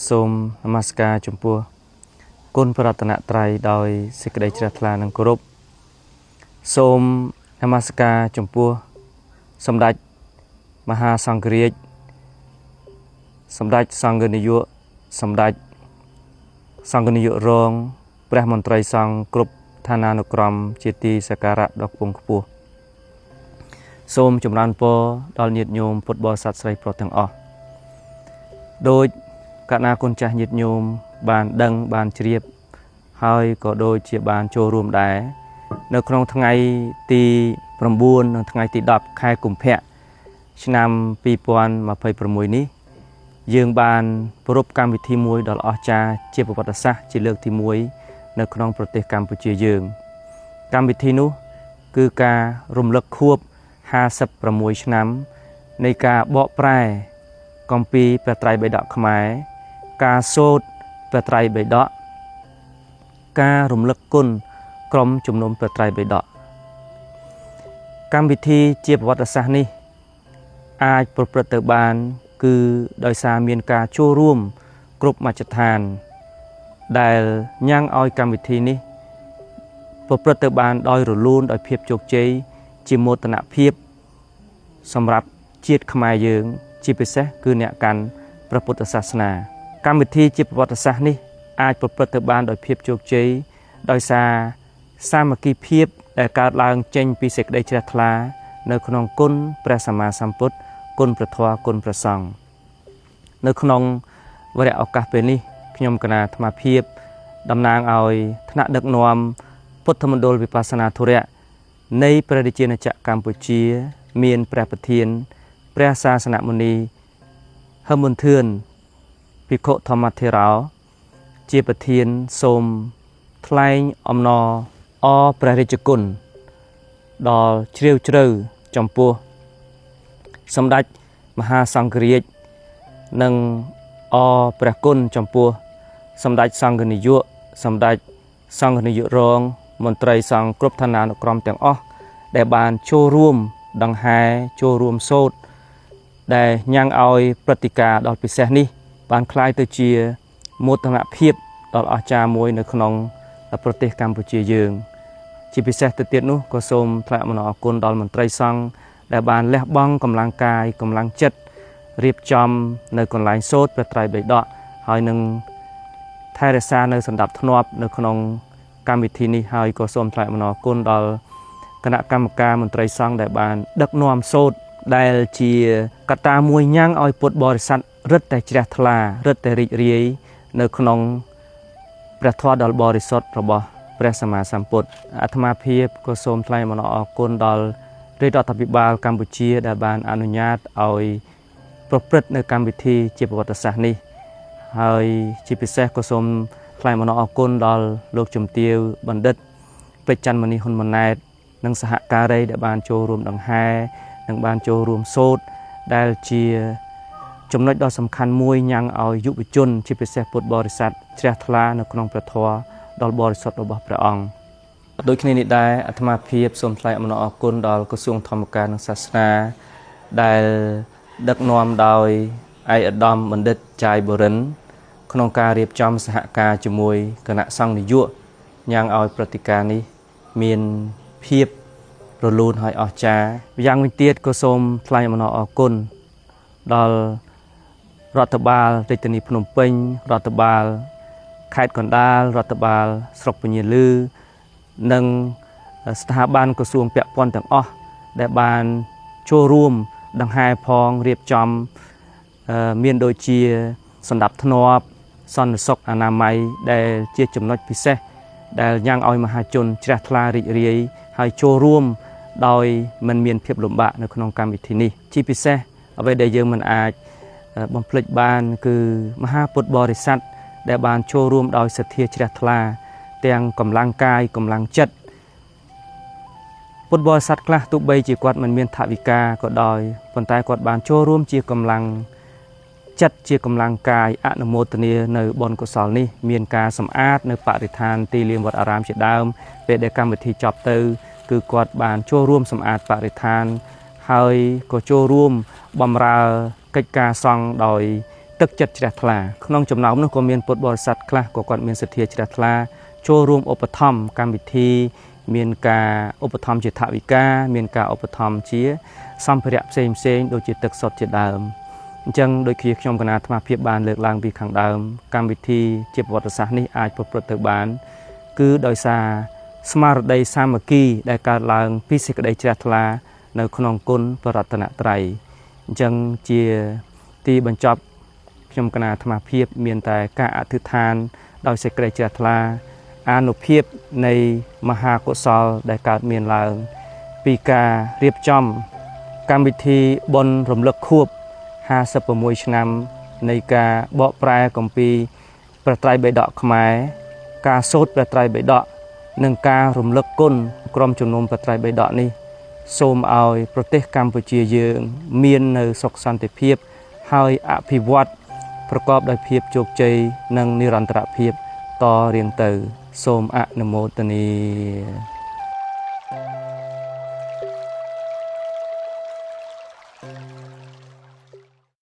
សូមនមស្ការចំពោះគុណព្រះរតនត្រ័យដោយសេចក្តីជ្រះថ្លានិងគោរពសូមនមស្ការចំពោះសម្ដេចមហាសង្ឃរាជសម្ដេចសង្ឃនាយកសម្ដេចសង្ឃនាយករងព្រះមន្ត្រីសង្ឃគ្រប់ឋានានុក្រមជាទីសក្ការៈដ៏ខ្ពង់ខ្ពស់សូមចម្រើនពរដល់ញាតិញោមពុទ្ធបរិស័ទស្រីប្រុសទាំងអស់ដោយកណាគុណចាស់ញាតិញោមបានដឹងបានជ្រាបហើយក៏ដូចជាបានចូលរួមដែរនៅក្នុងថ្ងៃទី9និងថ្ងៃទី10ខែកុម្ភៈឆ្នាំ2026នេះយើងបានប្រារព្ធកម្មវិធីមួយដ៏អស្ចារ្យជាប្រវត្តិសាស្ត្រជាលើកទី1នៅក្នុងប្រទេសកម្ពុជាយើងកម្មវិធីនោះគឺការរំលឹកខួប56ឆ្នាំនៃការបកប្រែគម្ពីរព្រះត្រៃបិដកខ្មែរការសូត្រព្រះត្រៃបិដកការរំលឹកគុណក្រុមជំនុំព្រះត្រៃបិដកកម្មវិធីជាប្រវត្តិសាស្ត្រនេះអាចប្រព្រឹត្តទៅបានគឺដោយសារមានការចូលរួមគ្រប់មជ្ឈដ្ឋានដែលញ៉ាំងឲ្យកម្មវិធីនេះប្រព្រឹត្តទៅបានដោយរលូនដោយភាពជោគជ័យជាមោទនភាពសម្រាប់ជាតិខ្មែរយើងជាពិសេសគឺអ្នកកាន់ព្រះពុទ្ធសាសនាកម្មវិធីជាប្រវត្តិសាស្ត្រនេះអាចប្រព្រឹត្តទៅបានដោយភាពជោគជ័យដោយសារសាមគ្គីភាពដែលកើតឡើងចេញពីសេចក្តីជ្រះថ្លានៅក្នុងគុណព្រះសម្មាសម្ពុទ្ធគុណព្រះធម៌គុណព្រះសង្ឃនៅក្នុងវរៈឱកាសពេលនេះខ្ញុំគណៈអាត្មាភាពតំណាងឲ្យថ្នាក់ដឹកនាំពុទ្ធមណ្ឌលវិបស្សនាធុរៈនៃព្រះរាជាណាចក្រកម្ពុជាមានព្រះប្រធានព្រះសាសនមុនីហឹមប៊ុនធឿនភិក្ខុធម្មថេរោជាប្រធានសូមថ្លែងអំណរអព្រះរាជគុណដល់ជ្រាវជ្រៅចំពោះសម្ដេចមហាសង្ឃរាជនិងអព្រះគុណចំពោះសម្ដេចសង្ឃនាយកសម្ដេចសង្ឃនាយករងមន្ត្រីសង្ឃគ្រប់ឋានានុក្រមទាំងអស់ដែលបានចូលរួមដង្ហែចូលរួមសូត្រដែលញ៉ាំងឲ្យព្រឹត្តិការណ៍ដ៏ពិសេសនេះបានក្លាយទៅជាមោទនភាពដ៏អស្ចារ្យមួយនៅក្នុងប្រទេសកម្ពុជាយើងជាពិសេសទៅទៀតនោះក៏សូមថ្លែងអំណរអគុណដល់មន្ត្រីសង្ឃដែលបានលះបង់កម្លាំងកាយកម្លាំងចិត្តរៀបចំនៅកន្លែងសូត្រព្រះត្រៃបិដកហើយនឹងថែរក្សានៅសន្តិភាពនៅក្នុងកម្មវិធីនេះហើយក៏សូមថ្លែងអំណរគុណដល់គណៈកម្មការមន្ត្រីសង្ឃដែលបានដឹកនាំសូត្រដែលជាកត្តាមួយញ៉ាំងឲ្យពុទ្ធបរិស័ទរឹតតែជ្រះថ្លារឹតតែរីករាយនៅក្នុងព្រះធម៌ដ៏បរិសុទ្ធរបស់ព្រះសម្មាសម្ពុទ្ធអាត្មាភាពក៏សូមថ្លែងអំណរអគុណដល់រាជរដ្ឋាភិបាលកម្ពុជាដែលបានអនុញ្ញាតឲ្យប្រព្រឹត្តនៅកម្មវិធីជាប្រវត្តិសាស្ត្រនេះហើយជាពិសេសក៏សូមថ្លែងអំណរអគុណដល់លោកជំទាវបណ្ឌិតពេជ្រច័ន្ទមនីហ៊ុនម៉ាណែតនិងសហការីដែលបានចូលរួមដង្ហែនិងបានចូលរួមសូត្រដែលជាចំណុចដ៏សំខាន់មួយញ៉ាំងឲ្យយុវជនជាពិសេសពុទ្ធបរិស័ទជ្រះថ្លានៅក្នុងព្រះធម៌ដ៏បរិសុទ្ធរបស់ព្រះអង្គដូចគ្នានេះដែរអាត្មាភាពសូមថ្លែងអំណរអគុណដល់ក្រសួងធម្មការនិងសាសនាដែលដឹកនាំដោយឯកឧត្តមបណ្ឌិតចាយបរិនក្នុងការរៀបចំសហការជាមួយគណៈសង្ឃនាយកញ៉ាំងឲ្យព្រឹត្តិការណ៍នេះមានភាពរលូនហើយអស្ចារ្យយ៉ាងវិញទៀតក៏សូមថ្លែងអំណរអគុណដល់រដ្ឋបាលរាជធានីភ្នំពេញរដ្ឋបាលខេត្តកណ្ដាលរដ្ឋបាលស្រុកពញាលឺនិងស្ថាប័នក្រសួងពាក់ព័ន្ធទាំងអស់ដែលបានចូលរួមដង្ហែផងរៀបចំមានដូចជាសន្តិធ្នាប់សន្តិសុខអនាម័យដែលជាចំណុចពិសេសដែលញ៉ាំងឲ្យមហាជនជ្រះថ្លារីករាយហើយចូលរួមដោយមិនមានភាពលំបាកនៅក្នុងកម្មវិធីនេះជាពិសេសអ្វីដែលយើងមិនអាចបំភ្លេចបានគឺមហាពុទ្ធបរិស័ទដែលបានចូលរួមដោយសទ្ធាជ្រះថ្លាទាំងកម្លាំងកាយកម្លាំងចិត្តពុទ្ធបរិស័ទខ្លះទោះបីជាគាត់មិនមានថវិកាក៏ដោយប៉ុន្តែគាត់បានចូលរួមជាកម្លាំងចិត្តជាកម្លាំងកាយអនុមោទនានៅបុណ្យកុសលនេះមានការសម្អាតនៅបរិស្ថានទីលានវត្តអារាមជាដើមពេលដែលកម្មវិធីចប់ទៅគឺគាត់បានចូលរួមសម្អាតបរិស្ថានហើយក៏ចូលរួមបម្រើកិច្ចការសង្ឃដោយ ទឹកចិត្តជ្រះថ្លាក្នុងចំណោមនោះក៏មានពុទ្ធបរិស័ទខ្លះក៏គាត់មានសទ្ធាជ្រះថ្លាចូលរួមឧបត្ថម្ភកម្មវិធីមានការឧបត្ថម្ភជាថវិកាមានការឧបត្ថម្ភជាសម្ភារៈផ្សេងផ្សេងដូចជាទឹកសុទ្ធជាដើមអញ្ចឹងដូចជាខ្ញុំកណាអាត្មាភាពបានលើកឡើងពីខាងដើមកម្មវិធីជាប្រវត្តិសាស្ត្រនេះអាចប្រព្រឹត្តទៅបានគឺដោយសារស្មារតីសាមគ្គីដែលកើតឡើងពីសេចក្តីជ្រះថ្លានៅក្នុងគុណព្រះរតនត្រ័យអញ្ចឹងជាទីបញ្ចប់ខ្ញុំកណាអាត្មាភាពមានតែការអធិដ្ឋានដោយសេចក្តីជ្រះថ្លាអានុភាពនៃមហាកុសលដែលកើតមានឡើងពីការរៀបចំកម្មវិធីបុណ្យរំលឹកខួប56ឆ្នាំនៃការបកប្រែគម្ពីរព្រះត្រៃបិដកខ្មែរការសូត្រព្រះត្រៃបិដកនិងការរំលឹកគុណក្រុមជំនុំព្រះត្រៃបិដកនេះសូមឲ្យប្រទេសកម្ពុជាយើងមាននៅសុខសន្តិភាពហើយអភិវឌ្ឍប្រកបដោយភាពជោគជ័យនិងនិរន្តរភាពតរៀងទៅសូមអនុមោទនា។